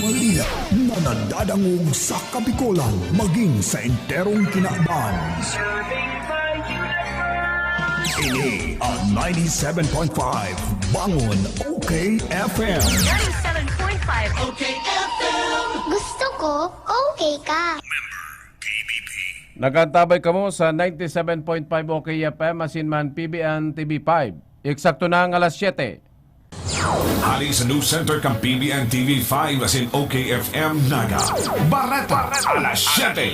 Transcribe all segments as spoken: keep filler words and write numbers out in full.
Linya na nadadangog sa Kabikolan maging sa enterong kinaban. Ini ang ninety-seven point five Bangon O K F M. Ninety-seven point five O K F M. Gusto ko, okay ka. Nag-antabay kamo sa ninety-seven point five O K F M asin man P B N T V five. Eksakto na ang alas siyete. Hali sa News Center kan P B N T V five asin O K F M Naga. Bareta, alas siyete.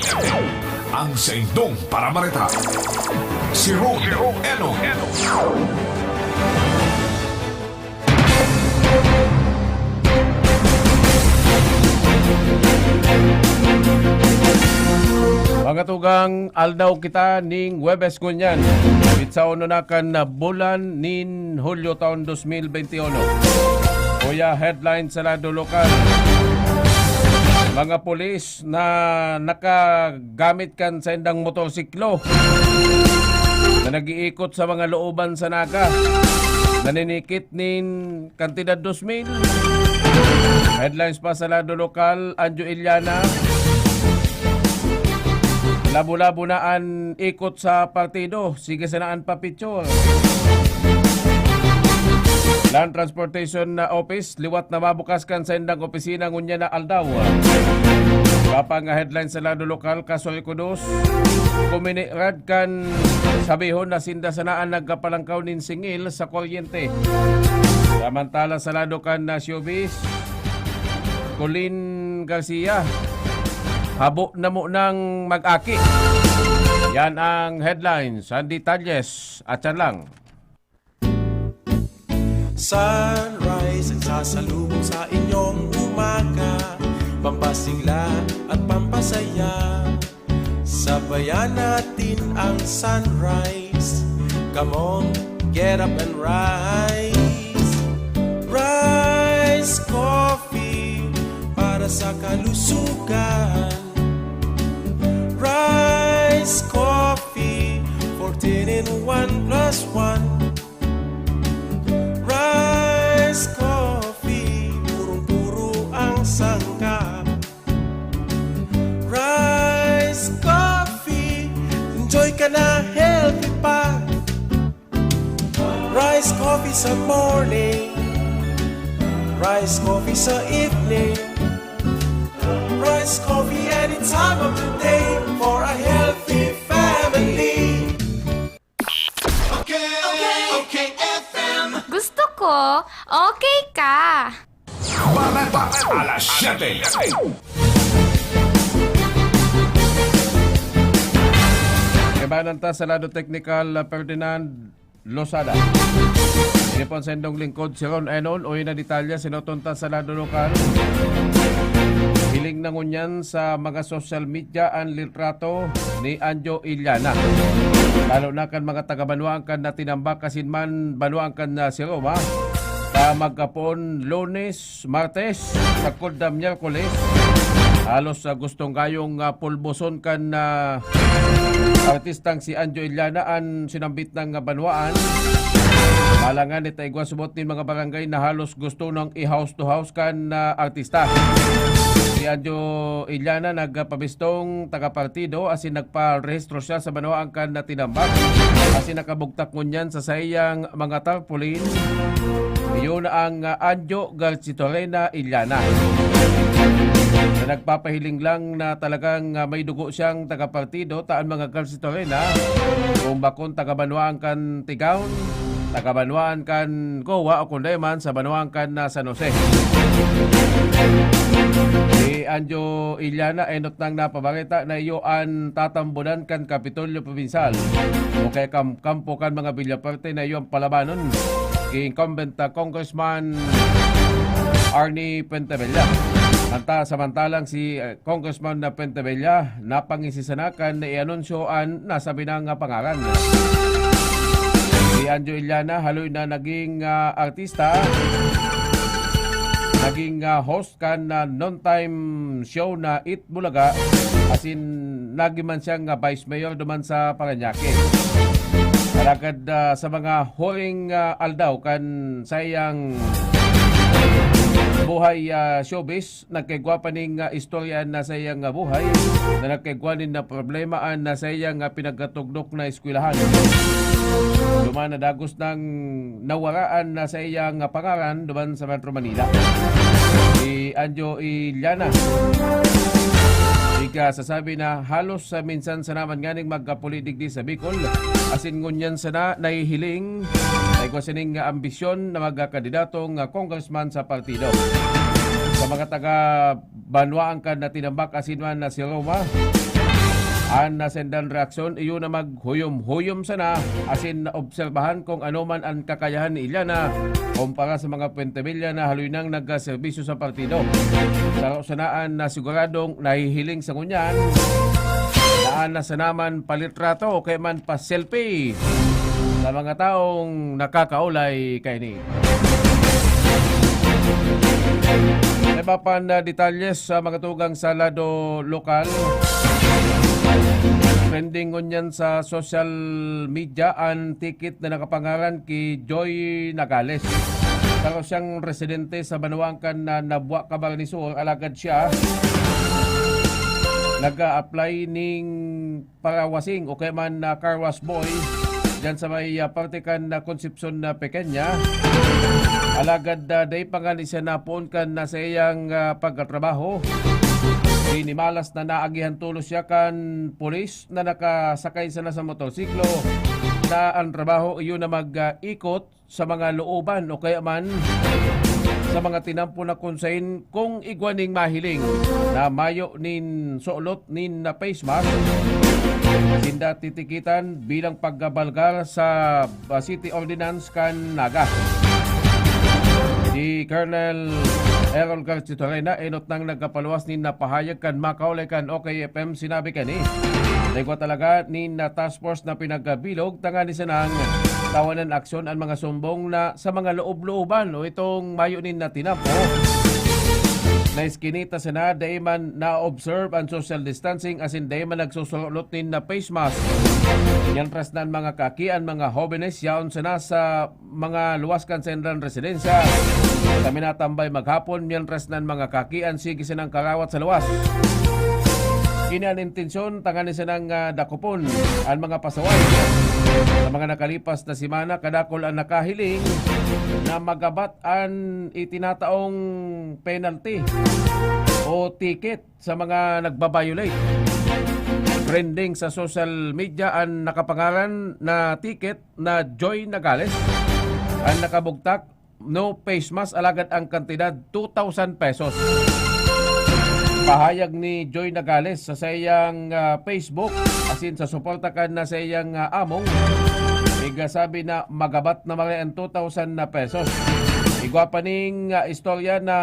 Ang saindong parabareta, si Ron Eno. Mga tugang, aldaw kita ning Huwebes ngunyan. Pitsa uno na kan bulan nin Hulyo taon dos mil benti uno. Kuya, headline sa lado lokal. Mga pulis na nakagamit kan saindang motorsiklo na nag-iikot sa mga looban sa Naga, naninikit nin kantidad dos mil. Headlines pa sa lado lokal, Anjo Iliana. Labo-labo na an ikot sa partido. Sige sana an pa-picture. Land Transportation na Office, liwat na mabukas kan saindang opisina ngunyan na aldaw. Iba pa nga headline sa lado lokal, Kasoy Kudos. Kuminirad kan sabihon na sinda sana an nagkapalangkaw nin singil sa kuryente. Samantala sa lado kan na showbiz, Colin Garcia, habo na mo nang mag-aki. Yan ang headlines. Ang detalyes, atyan lang. Sunrise ang sasalubong sa inyong umaga, pampasigla at pampasaya. Sabayan natin ang sunrise. Come on, get up and rise. Rise Coffee para sa kalusugan. Rise Coffee, fourteen in one plus one. Rise Coffee, purong-puro ang sangkap. Rise Coffee, enjoy ka na, healthy pa. Rise Coffee sa morning, Rise Coffee sa evening, Rise Coffee any time of the day for a healthy family. Okay, okay, okay, F M. Gusto ko, okay ka. Bareta, alas siyete. Kaibanan ta sa lado teknikal, Ferdinand Losada. Ini po ang saindong lingkod, si Ron Enon. Uy na detalye, sinuton ta sa lado lokal. Hiling na ngunyan sa mga social media ang litrato ni Anjo Iliana. Lalo na kan mga taga-banwaan kan na tinambak asin man banwaan kan na si Roma. Sa magkapon, Lunes, Martes, sagkod na Miyerkules, halos, ah, gustong gayong, ah, pulboson kan, ah, artistang si Anjo Iliana an sinambit nang, ah, banwaan. Malangan ita igwa subot nin mga barangay na halos gusto nang i-house to house kan, ah, artista. Si Anjo Iliana nagpabistong taga-partido asin nagparehistro siya sa banwaan kan na tinambak. Asin nakabugtak ngunyan sa saiyang mga tarpaulin. Iyon ang, ah, Anjo Garchitorena Iliana. Na nagpapahiling lang na talagang, ah, may dugo siyang taga-partido, ta an mga Garchitorena, kung bakon taga-banwaan kan Tigaon, taga-banwaan kan Goa o kun dai man sa banwaan kan, ah, San Jose. Si Anjo Iliana, enot nang napabareta na iyo an tatambonan kan Kapitolyo Provincial o kaya kam-, kampo kan mga Villaferte na iyo ang palabanon ki incumbent, ah, Congressman Arnie Pentebella. Anta, samantalang si, ah, Congressman na Pentebella, napangisi sana kan naianunsyo an nasabi na nga pangaran. Si Anjo Iliana, haloy na naging, ah, artista, naging, ah, host kan, ah, noontime show na Eat Bulaga, asin nagin man siya nga vice mayor duman sa Parañaque. Alagad, ah, sa mga huring, ah, aldaw kan saiyang Buhay, ah, Showbiz, nagkaigwa pa ning, ah, istorya na sa iyang, ah, buhay, na nagkaigwa nin na problema an na sa iyang, ah, pinagkatugdok na eskwelahan. Duman na dagos nang nawaraan na sa iyang, ah, pangaran duman sa Metro Manila. Si Anjo Iliana. Ika sasabi na halos sa minsan sana man nganing magkapuli digdi sa Bicol, asin ngunyan sana nahihiling, ay ko sining, ah, ambisyon na magkakandidatong, ah, congressman sa partido. Sa mga taga banwaan kan na tinambak asin man na si Roma, an nasendan reaksyon iyo na maghuyom-huyom sana asin naobserbahan kung ano man an kakayahan ni Iliana kumpara sa mga Fuentebella na haloy nang nagkaserbisyo sa partido. Saro sana an na siguradong nahihiling sa ngunyan na an na sana man palitrato o kaya man pa-selfie sa mga taong nakakaulay kaini. May iba pa na detalye sa mga tugang sa lado lokal. Trending ngunyan sa social media an ticket na nakapangaran ki Joy Nagales. Saro siyang residente sa banwaan kan na Nabua, Camarines Sur, alagad siya nag-a-apply ning parawasing o kaya man na car wash boy diyan sa may, ah, parte kan na Concepcion na Pequeña. Alagad, ah, dai pa ngani siya napoon kan na sa iyang, ah, pagkatrabaho. Pinimalas na naagihan tolos siya kan pulis na nakasakay sana sa motorsiklo na ang trabaho iyo na mag, ah, ikot sa mga looban o kaya man sa mga tinampo na kung sain kung igwa ning mahiling na mayo nin sulot nin na face mask, sinda titikitan bilang pagkabalgar sa, ah, City Ordinance kan Naga. Si Colonel Errol Garchitorena enot nang nagkapaluwas nin napahayag kan makaulay kan O K F M sinabi kani, naigwa talaga nin na task force na pinagkabilog tanganing sanang tawanan aksyon an mga sumbong na sa mga loob-looban o itong mayo nin na tinampo na iskinita sana dai man na-observe an social distancing asin dai man nagsusulot nin na face mask. Mientras na an mga kaki, an mga hobenes yaon sana sa mga luwas kan saindang residensya. Kami natambay maghapon, mientras na an mga kaki an sige sanang karawat sa luwas. Ini an intensyon tanganing sanang, ah, dakopon an mga pasaway. Sa mga nakalipas na semana, kadakol an nakahiling na magabat an itinataong penalty o ticket sa mga nagba-violate. Trending sa social media an nakapangaran na ticket na Joy Nagales. An nakabugtak, no face mask, alagad ang kantidad two thousand pesos. Pahayag ni Joy Nagales sa saiyang, ah, Facebook, asin sa suporta kan na saiyang, ah, among, nagsabi na magabat na maray an two thousand na pesos. Igwa pa ning, ah, istorya na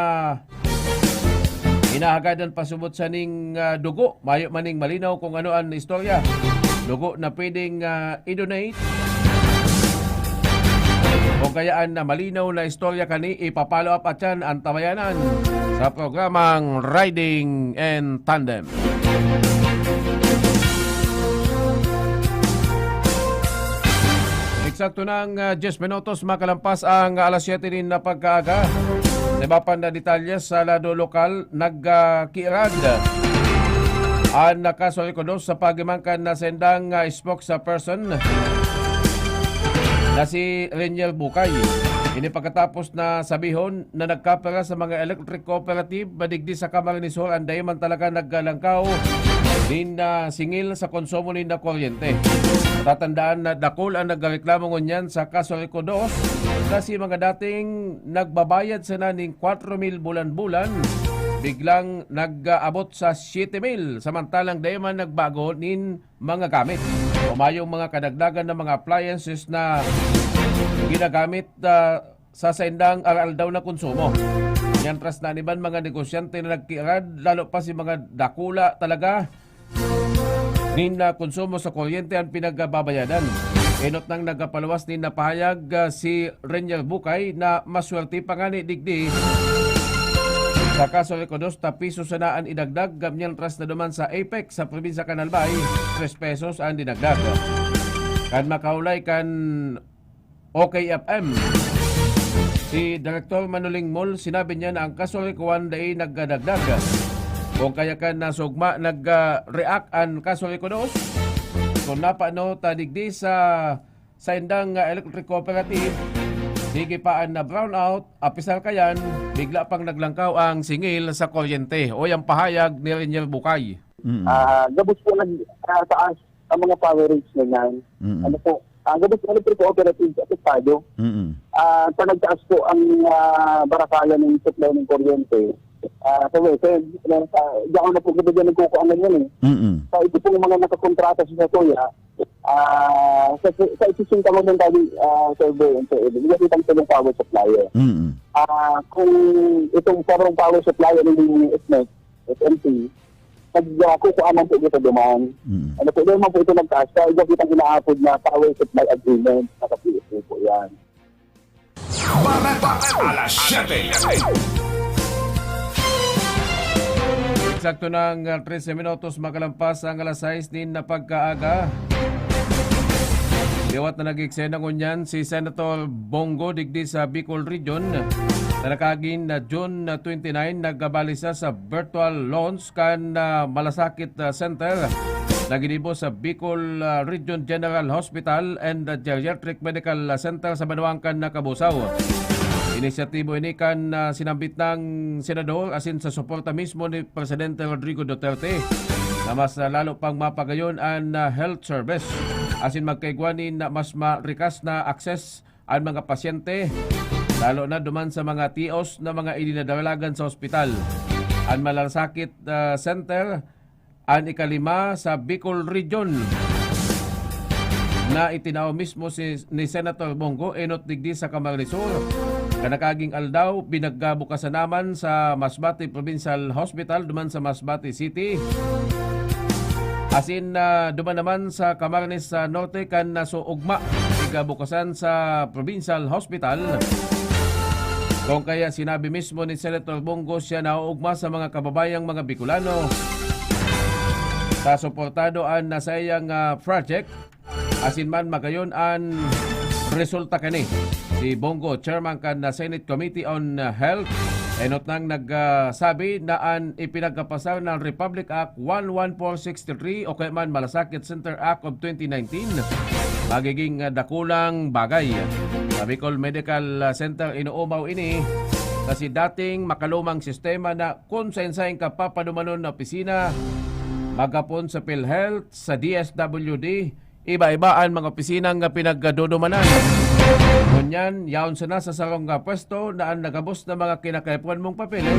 hinahagadan pasubot sa ning, ah, dugo. Mayo man ning malinaw kung ano an istorya. Dugo na pwedeng, ah, i-donate. O kaya an na malinaw na istorya kani, ipa-follow up at yan ang tabayanan sa programang Riding in Tandem. Eksakto na ang, ah, diyes minutos makalampas ang alas siyete nin na pagkaaga. Sa iba pa na detalye sa lado lokal, nagkiirad an nakasurikodos sa pagimangkan na sendang, ah, spokesperson na si Renier Bukay. Ini pagkatapos na sabihon na nagkapera sa mga electric cooperative madigdi sa Camarines Sur an dai man talaga naggalangkaw nin, ah, singil sa konsumo nin na kuryente. Matatandaan na dakul ang nagreklamo ngunyan sa Casureco dos, na si mga dating nagbabayad sana ning kwatro mil bulan-bulan, biglang nag-aabot sa siyete mil, samantalang dai man nagbago nin mga gamit o mayong mga kadagdagan na mga appliances na ginagamit, ah, sa saindang aral-daw na konsumo. Mientras na an iban mga negosyante na nagkiirad, lalo pa si mga dakula talaga nin na konsumo sa kuryente an pinagbabayadan. Enot nang nagkapaluwas nin napahayag, ah, si Renier Bukay na maswerte pa ngani digdi sa Casureco dos ta piso sana an idagdag, mientras na duman sa Apex sa probinsya kan Albay, tres pesos an dinagdag. Kan makaulay kan O K F M. Si Director Manoling Mol, sinabi niya na ang kasurikuan dai nagdadagdag. Kung kaya kan nasugma, nag-react an kasuriko dos. Kung napano ta digdi sa saindang, ah, electric cooperative, sige pa an na brownout, apisar kayan, bigla pang naglangkaw ang singil sa kuryente. O yang pahayag ni Renier Bukay. Mm. Ah, gabos po nag, ah, taas ang mga power rates na yan. Mm. Ano po, ah, gabos po nag-cooperative sa apektado. Mm. Ah, sa nagtaas po ang, ah, barakayan ng supply ng kuryente, ah, sa West, eh, sa, diyan na po, diyan nagkukuha ng yan eh. Mm. Sa ito pong mga nakakontrata sa Satoya, ah, sa, sa existing kamo ng tali, ah, server and so, hindi kitang tulong power supplier. Mm. Ah, kung itong sobrang power supplier ng S M E C, S M T, nagkukuha man po kita duman. Mm. Ano po, doon man po ito nagkasya, ito kitang inaapod na power supply agreement, naka-P S A po yan. Bareta, alas siyete. Eksakto nang, ah, trese minutos makalampas ang alas sais nin na pagkaaga. Liwat na nag-eksena ngunyan si Senator Bong Go digdi sa Bicol Region. Sa nakaaging na June twenty-nine, nagkabali siya sa virtual launch kan, ah, Malasakit, ah, Center na ginibo sa Bicol, ah, Region General Hospital and, ah, Geriatric Medical Center sa banwang kan Cabusao. Inisyatibo ini kan, ah, sinambit nang senador asin sa suporta mismo ni Presidente Rodrigo Duterte na mas, ah, lalo pang mapagayon an, ah, health service asin magkaigwa nin mas marikas na access an mga pasyente, lalo na duman sa mga tios na mga idinadalagan sa ospital. An Malasakit, ah, Center, an ikalima sa Bicol Region, na itinao mismo si, ni Senator Bong Go enot digdi sa Camarines Sur, kan nakaaging aldaw, binagga bukasan naman sa Masbate Provincial Hospital duman sa Masbate City. Asin, ah, duman naman sa Camarines sa Norte kan naso ugma, igabukasan sa Provincial Hospital. Kung kaya sinabi mismo ni Senator Bong Go siya nauugma sa mga kababayang mga Bicolano sa suportado an nasaiyang, ah, project. Asin man magayon an resulta kani. Si Bong Go, chairman kan, ah, Senate Committee on, ah, Health, enot nang nagsabi na an ipinagkapasar na Republic Act one one four six three o kaya man Malasakit Center Act of twenty nineteen magiging, ah, dakulang bagay. Sa Bicol Medical, ah, Center, inuumaw ini kasi dating makalumang sistema na kun saen-saen ka papadumanon na opisina, maghapon sa PhilHealth, sa D S W D, iba-iba an mga opisinang pinagdudumanan. Ngunyan, yaon sana sa sarong pwesto na an nagabos na mga kinakaipuhan mong papeles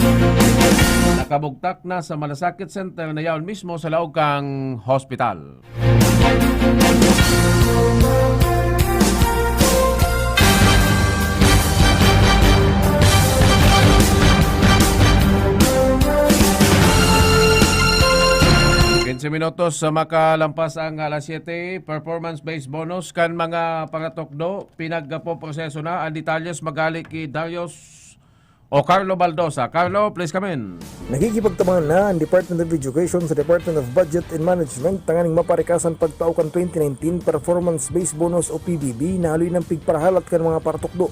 nakabugtak na sa Malasakit Center na yaon mismo sa laog kang hospital. Quince minutos sa makalampas ang alas siyete, performance-based bonus kan mga paratukdo, pinagpoproseso na. Ang detalyes magali ki Darius o Carlo Baldosa. Carlo, please come in. Nakikipagtabangan na ang Department of Education sa Department of Budget and Management tanganing maparikas an pagtao kan twenty nineteen Performance-Based Bonus o P B B na haloy nang pigparahalat kan mga paratukdo.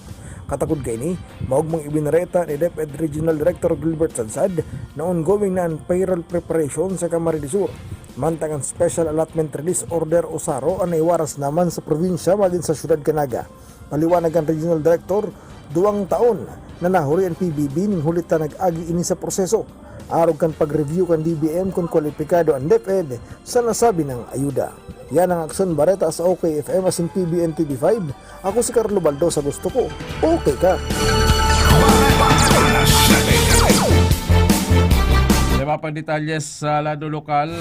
Katakod kaini, maogmang ibinareta ni DepEd Regional Director Gilbert Sadsad na ongoing na an payroll preparation sa Camarines Sur. Mantang an Special Allotment Release Order o SARO an naiwaras naman sa probinsya magin sa syudad kan Naga. Paliwanag kan Regional Director, duwang taon na nahuri an P B B nin huli ta nag-agi ini sa proseso. Arog kan pag-review kan D B M kun kwalipikado an DepEd sa nasabi nang ayuda. Yan ang Aksyon Bareta sa O K F M asin P B N T V five. Ako si Carlo Baldo sa gusto ko. Okay ka! Sa iba pang detalye sa lado lokal,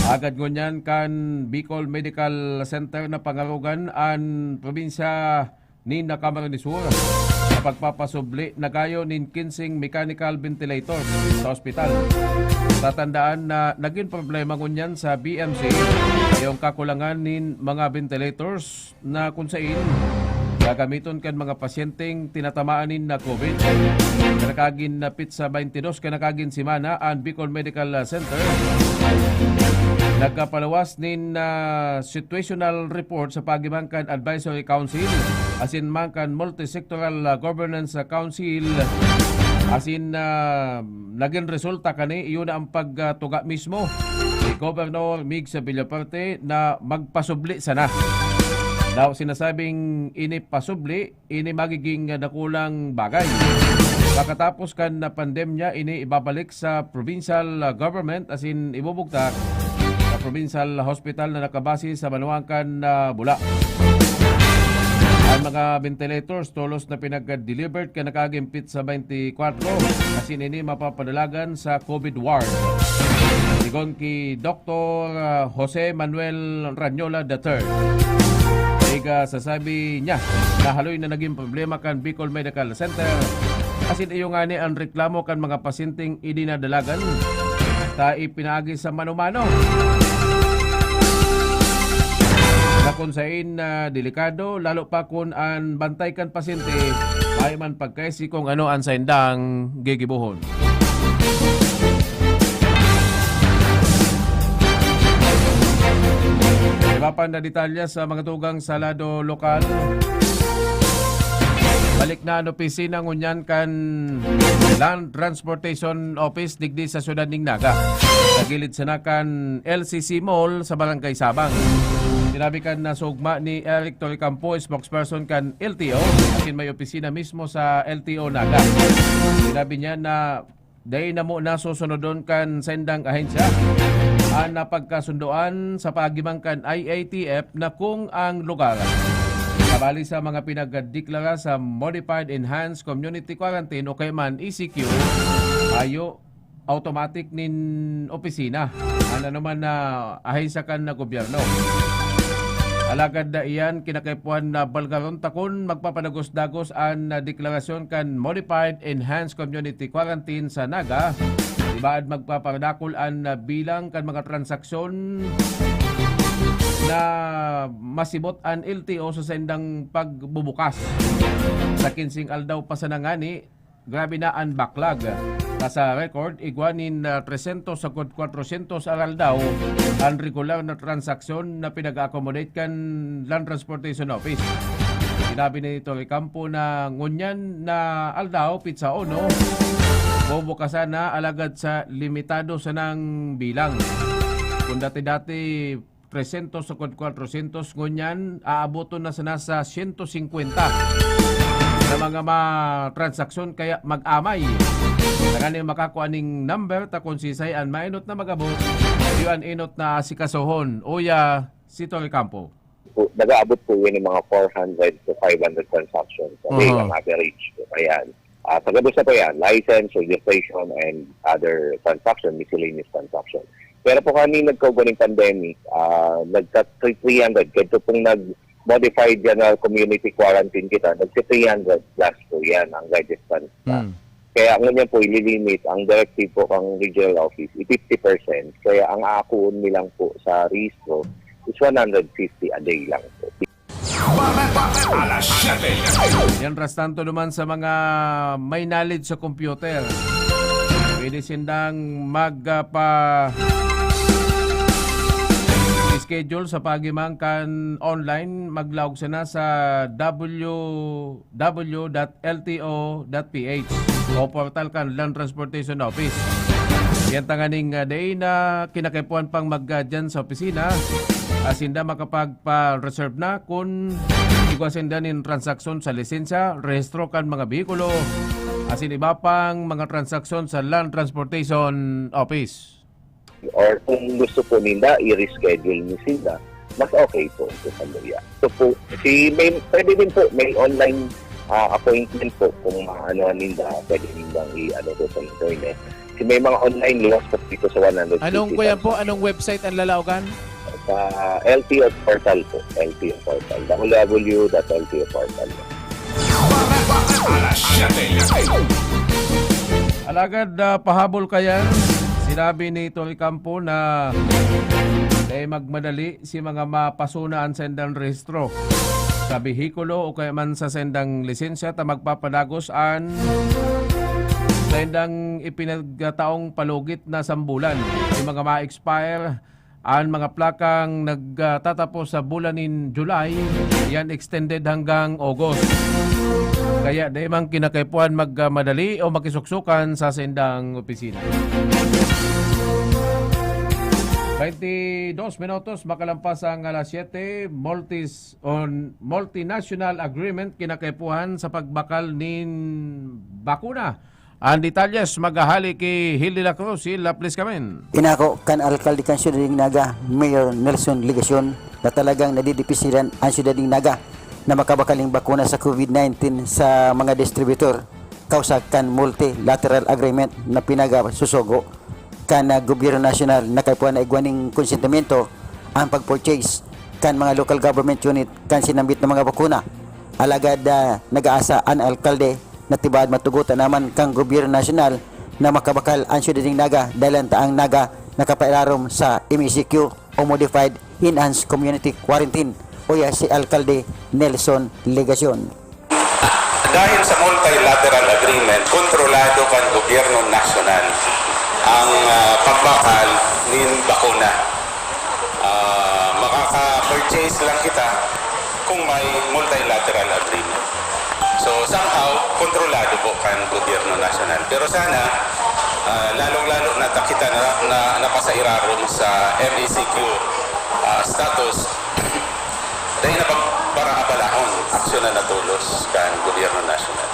agad ngunyan kan Bicol Medical Center na pangarogan an probinsya nin Camarines Sur sa pagpapasubli na gayo nin kinseng mechanical ventilator sa ospital. Tatandaan na nagin problema ngunyan sa B M C yung kakulangan nin mga ventilators na kun sain gagamiton kan mga pasyenteng tinatamaan nin na COVID. Kanakagin na pitsa twenty-two, kanakagin semana, an Bicol Medical Center nagkapaluwas nin, ah, situational report sa paagi man kan Advisory Council asin man kan Multisectoral, ah, Governance, ah, Council, asin, ah, nagin resulta kani, iyo na ang pagtuga mismo ni Governor Migs Villaferte na magpasubli sana. Daw sinasabing ini pasubli, ini magiging dakulang bagay. Pagkatapos kan pandemya, ini ibabalik sa provincial government, asin ibubugtak sa provincial hospital na nakabase sa banwaan kan, ah, Bula. Ang mga ventilators tolos na pinag-delivered kan nakagimpit sa twenty-four, asin ini mapapadalagan sa COVID ward. Sigon ki Doktor, ah, Jose Manuel Ranyola the third. Iga sasabi niya na haloy na naging problema kan Bicol Medical Center. Asin iyo ngani ang reklamo kan mga pasyenteng idinadalagan ta ipinaagi sa mano-mano na kun sain na delikado, lalo pa kun an bantay kan pasyente ay man pagkaisi kung ano ang saindang gigibohon. Iba pa na detalye sa mga tugang sa lado lokal. Balik na an opisina ngunyan kan Land Transportation Office digdi sa siyudad ning Naga. Sa gilid sana kan L C C Mall sa Barangay Sabang. Sinabi kan nasugma ni Eric Torrecampo, spokesperson kan L T O, asin may opisina mismo sa L T O Naga. Sinabi niya na dai na mo nasusunodon kan saindang ahensya an napagkasundoan sa paagi man kan I A T F na kung ang lugar nabali sa mga pinagdeklara sa Modified Enhanced Community Quarantine o kaya man E C Q, mayo automatic nin opisina an anoman na ahensya kan gobyerno. Alagad na iyan, kinakaipuhan na balgaron ta kun magpapadagos-dagos an deklarasyon kan Modified Enhanced Community Quarantine sa Naga. Ibaad magpaparadakol an bilang kan mga transaksyon na masibot an L T O sa saindang pagbubukas. Sa kinseng aldaw pa sana ngani, grabe na an backlog. Ta sa record, igwa nin, ah, tresyentos sagkod kwatrosyentos aral daw an regular na transaksyon na pinag-accommodate kan Land Transportation Office. Sinabi ni Torrecampo na ngunyan na aldaw, pitsa uno, bubukasan na, alagad sa limitado sanang bilang. Kung dati-dati, tresyentos sagkod kwatrosyentos, ngunyan aaboton na sana sa siyento singkwenta na mga ma-, transaksyon, kaya mag-amay. Tanganing makakua ning number ta kun sisay an mainot na mag-abot, iyo an inot na asikasohon. Uya, si Torrecampo. Po, nag-aabot po yun ng mga four hundred to five hundred transactions a day, Aha. ang average po. Ayan. Ah, sa gabos na po yan, license, registration, and other transaction, miscellaneous transaction. Pero po kami nagkaugma ng pandemic, ah, nagka three hundred. Kadto pong nag-modified general community quarantine kita, nagsi three hundred plus po yan ang registrants na. Hmm. Kaya ngunyan po, ililimit ang directive po kang regional office, i fifty percent. Kaya ang aakuon nilang po sa rehistro is one hundred fifty a day lang po. Bareta, alas siyete. Yan, ras tanto naman sa mga may knowledge sa computer. Pwede sindang mag, ah, pa schedule sa paagi man kan online, maglaog sana sa W W W dot L T O dot P H o portal kan Land Transportation Office. Yan tanganing, ah, day na kinakaipuhan pang mag, ah, dyan sa opisina, asin da makapagpa-reserve na kun igwa sinda nin transaksyon sa lisensya, rehistro kan mga behikulo, asin iba pang mga transaksyon sa Land Transportation Office. Or kung gusto po ninda, i-reschedule niyo sila, mas okay po ito sa luya. So po, si, may, pwede din po, may online, ah, appointment po kung maano ninda, pwede nindang i-ano po sa internet. Si may mga online, liwas po dito sa one hundred fifty Anong, kuya po, thousand. Anong website ang lalaogan? Sa L T O portal po, L T O portal, W W W dot L T O portal. Alas siyete. Alagad, ah, pahabol kayan, sinabi ni Torrecampo na dai magmadali si mga mapasuna an saindang rehistro sa behikulo o kaya man sa saindang lisensya ta magpapadagos an saindang ipinagtaong palugit na sambulan. Yung mga ma-expire an mga plakang nagtatapos sa bulan nin July, yan extended hanggang August. Kaya dai man kinakaipuhan magmadali o makisuksukan sa saindang opisina. Twenty dos minutos makalampas ang alas siyete, multis-, on multinational agreement kinakaipuhan sa pagbakal nin bakuna. Ang detalyes maghahali ki Hil de la Cruz. Hil, please come in. Inako kan alkalde kan Siyudad nin Naga, Mayor Nelson Legacion, na talagang nadidipisilan ang Siyudad nin Naga na makabakal nin bakuna sa covid nineteen sa mga distributor, kausa kan multilateral agreement na pinagasusugo kan, ah, gobyerno nasyonal na kaipuhan na igwa nin konsentimiento ang pag-purchase kan mga local government unit kan sinambit na mga bakuna. Alagad, ah, nag-aasa an alkalde na tibaad matugotan naman kan gobyerno nasyonal na makabakal an Siyudad nin Naga dahil an taang Naga nakapairarom sa M E C Q o Modified Enhanced Community Quarantine o ya si Alkalde Nelson Legacion. Dahil sa multilateral agreement, kontrolado kan gobyerno nasyonal ang, ah, pagbakal nin bakuna. Ah, makaka-purchase lang kita kung may multilateral agreement. So, somehow, kontrolado po kan gobyerno nasyonal. Pero sana, ah, lalong-lalo na ta kita na, na napasairarom sa M E C Q, ah, status, dahil na pagparaabalaon, aksyon na natulos kan gobyerno nasyonal.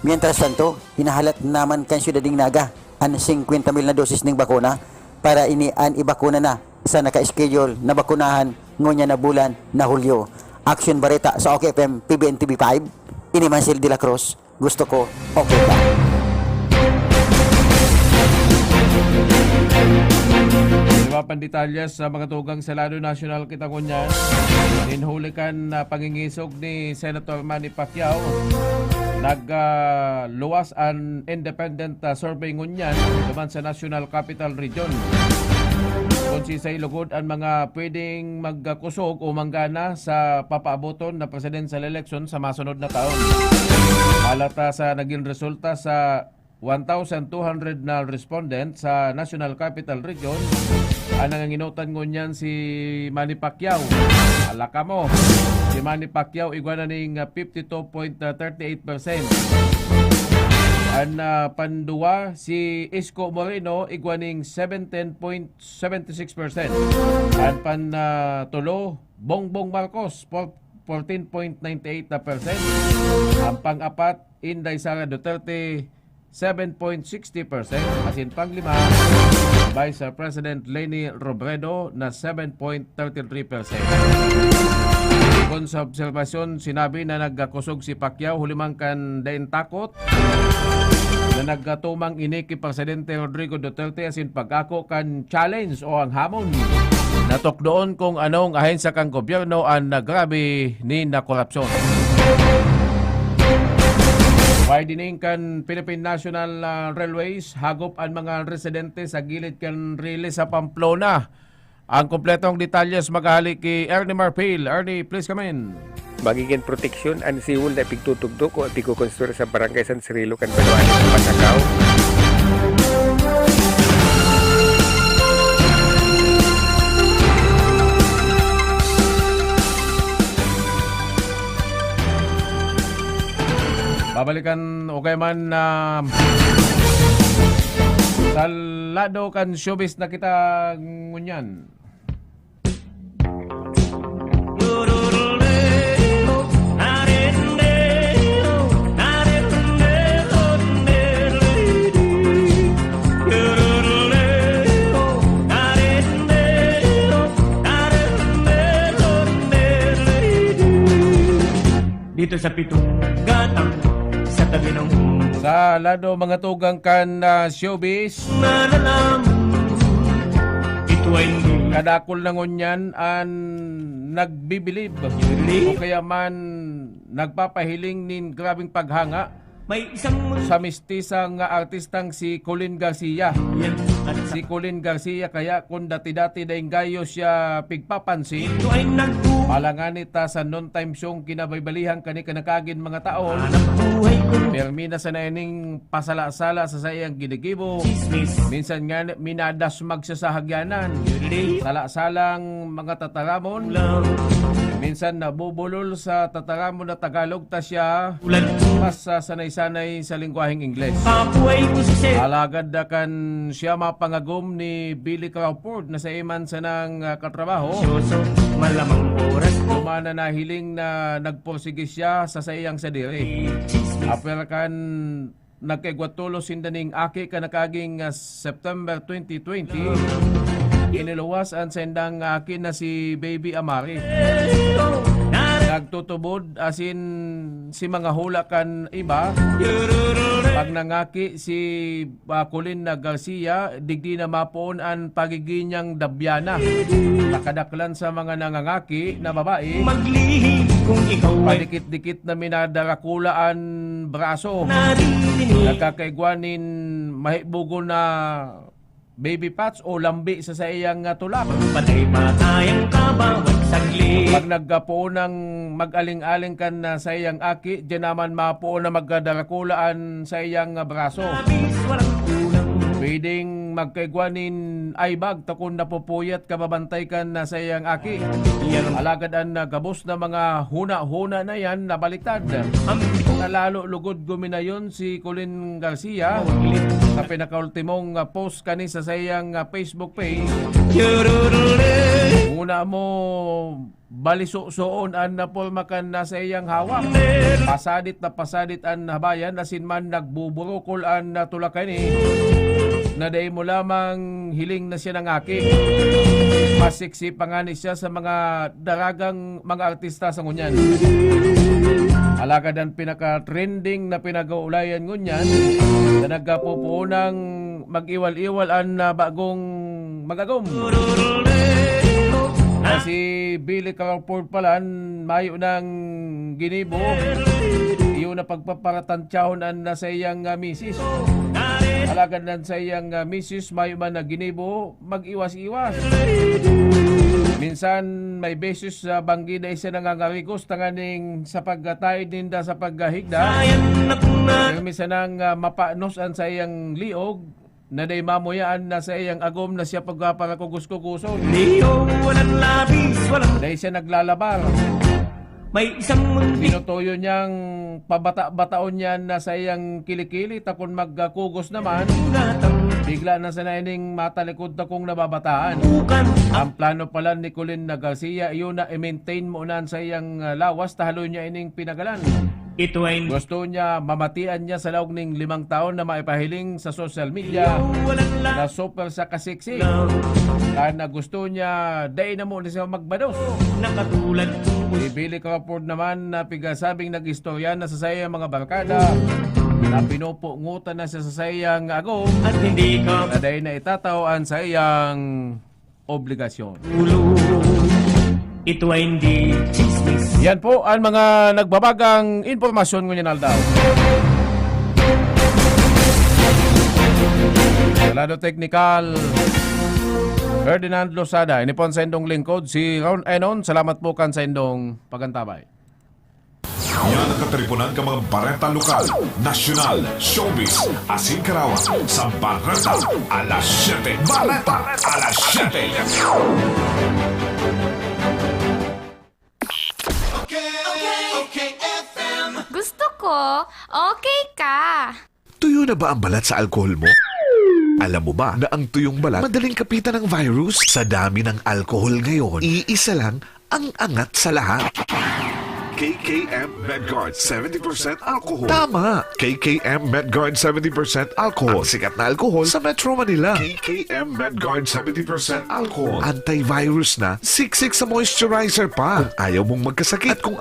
Mientras tanto, hinahalat naman kan Siyudad nin Naga an singkwenta mil na dosis nin bakuna para ini an ibakuna na sa naka-schedule na bakunahan ngunyan na bulan na Hulyo. Aksyon Bareta sa OK F M, P B N T V five. Ini man si Hil de la Cruz. Gusto ko, okay ka. Iba pang detalye sa mga tugang sa Lado National kita ngunyan. Nin huli kan, ah, pangingisog ni Senator Manny Pacquiao, nag, ah, luwas an independent, ah, survey ngunyan duman sa National Capital Region. Kun sisay lugod an mga pwedeng magkusog o manggana sa papaaboton na presidential election sa masunod na taon. Halata sa naging resulta sa one thousand two hundred na respondent sa National Capital Region, ang nanganginutan ngunyan si Manny Pacquiao. Alaka mo, si Manny Pacquiao igwa na ning, ah, fifty two point thirty eight percent. An, ah, panduwa, si Isko Moreno, igwa ning seventeen point seventy six percent. An pan, ah, tulo, Bongbong Marcos, four-, fourteen point ninety eight na percent. An pang-apat, Inday Sara Duterte, seven point sixty percent. Asin panglima, Vice President Leni Robredo na seven point thirty three percent. Kun sa obserbasyon, sinabi na nagkakosog si Pacquiao huli man kan daing takot na nagkatumang ini ki Presidente Rodrigo Duterte asin pag-ako kan challenge o ang hamon. Natukdoon kung anong ahensya kan gobyerno an nagrabe ni na korupsyon. Widening kan Philippine National, ah, Railways, hagop an mga residente sa gilid kan rili sa Pamplona. Ang kompletong detalyes maghahali ki Ernie Marfil. Ernie, please come in. Magigin proteksyon an seawall na ipigtutugdok o ipigkokonstruir sa Barangay San Cirilo kan Baluanes, Pasacao. Babalikan o kaya man, ah, sa lado kan showbiz na kita ngunyan. Dito sa pitong gatang sa tabi ng Sa lado, mga tugang kan, ah, showbiz. Nalalang ito ay hindi. Kadakul na ngunyan an nagbibilib Really? o kaya man nagpapahiling nin grabeng paghanga May isang sa mistisang artistang si Colin Garcia. Si Colin Garcia, kaya kung dati-dati daing gayo siya pigpapansin, ito ay nagbuhay. Alangan ita sa noontime siyang kinabaybalihan kani kanakagin mga taon. Hanap buhay ko. Permi na sana ining pasala-sala sa saiyang ginigibo. Chismis. Minsan nga minadasmag siya sa hagyanan. Sala-salang mga tataramon. Minsan nabubulol sa tataramon na Tagalog ta siya. Mas sa sanay-sanay sa lengguwaheng Ingles. Alagad da kan siya mapangagom ni Billy Crawford na sa iman sanang, ah, katrabaho. Malamang oras ko. Kumana nahiling na nagpursige siya sa saiyang sadiri. Apwera kan nagkaigwa tolos sinda ning aki kan nakaging, ah, September twenty twenty, iniluwas an saindang aki na si Baby Amari. Nagtutubod asin si mga hula kan iba, pag nangaki si, ah, Colin na Garcia, digdi na mapoon an pagiging niyang dabyana. Nakadaklan sa mga nangangaki na babae, maglihim kung ikaw ay padikit-dikit na minadarakula an braso. Naririnig. Nagkakaigwa nin mahibogon na baby parts o lambi sa saiyang, ah, tulak. Patay-patay ang kabawat saglit. Pag nagkapoon ng mag-aling-aling kan, ah, saiyang aki, diyan naman mapoon na magkadarakula an saiyang, ah, braso. Labis, walang kulang. Pwedeng magkaigwa nin eye bag, ta kun napupuyat kababantay kan, ah, saiyang aki. Yan. Alagad an, ah, gabos na mga huna-huna na yan nabaliktad. Ang na lalo lugod guminayon si Colin Garcia sa pinakaultimong, ah, post kani sa saiyang, ah, Facebook page. Muna mo, baliso-soon an naporma kan na saiyang hawak. Pasadit na pasadit an habayan, asin man nagbuburukol an natulakan ni na dai mo lamang hiling na siya nangaki. Masiksi pa ngani siya sa mga daragang mga artista sa ngunyan. Alagad an pinaka-trending na pinag-uulayan ngunyan na nagkapupuonang mag-iwal-iwal an, ah, bagong mag-agom. Na si Billy Crawford pala an mayo nang ginibo. Iyo na pagpaparatantiyahon an na sa iyang, ah, misis. Alagad nan sa iyang, ah, misis mayo man na ginibo, mag-iwas-iwas. Minsan, may beses sa banggi na siya nangangarigos tanganing sa pagkataid ninda sa paghahigda. Pero minsan nang, ah, mapanos an saiyang liog, na dai mamuyaan na saiyang agom na siya pagpaparakugos-kugoson. Liog, walang labis, walang dai siya naglalabar. May isang mundi. Tinutuyo niyang pabata-bataon niyan na saiyang kilikili, ta kun magkakugos naman, bigla na sana ining matalikod ta kung nababataan. Bukan. Ang plano pala ni Colin na Garcia, iyon na i-maintain mo na sa iyang, ah, lawas, ta haloy niya ining pinagalan. Ito ay gusto niya, mamatian niya sa laog ning limang taon na maipahiling sa social media na super sa kasiksi. Kan na gusto niya, dai na mo na siya magbados. Nakatulad ko. Si Billy Crawford naman na pigasabing nag-istorya na sa saiyang mga barkada na pinupungutan na siya sa saiyang agom. At hindi ka na dai na itatao an saiyang obligasyon. Ulo. Ito ay hindi chismis. Yan po ang mga nagbabagang impormasyon ngunyan aldaw. Sa lado teknikal, Ferdinand Losada, ini po ang saindong lingkod, si Ron Enon. Salamat po kan saindong pagantabay. Yan ang kataripunan kan mga bareta lokal, nasyonal, showbiz, asin karawan sa Bareta Alas Siyete. Bareta Alas Siyete. Okay, okay, okay, F M. Gusto ko, okay ka. Tuyo na ba ang balat sa alkohol mo? Alam mo ba na ang tuyong balat madaling kapitan ng virus? Sa dami ng alkohol ngayon, iisa lang ang angat sa lahat. K K M Medguard, seventy percent alcohol. Tama! K K M Medguard seventy percent alcohol. Ang sikat na alkohol sa Metro Manila. K K M Medguard seventy percent alcohol. Antivirus na, siksik sa moisturizer pa. Kung ayaw mong magkasakit at kung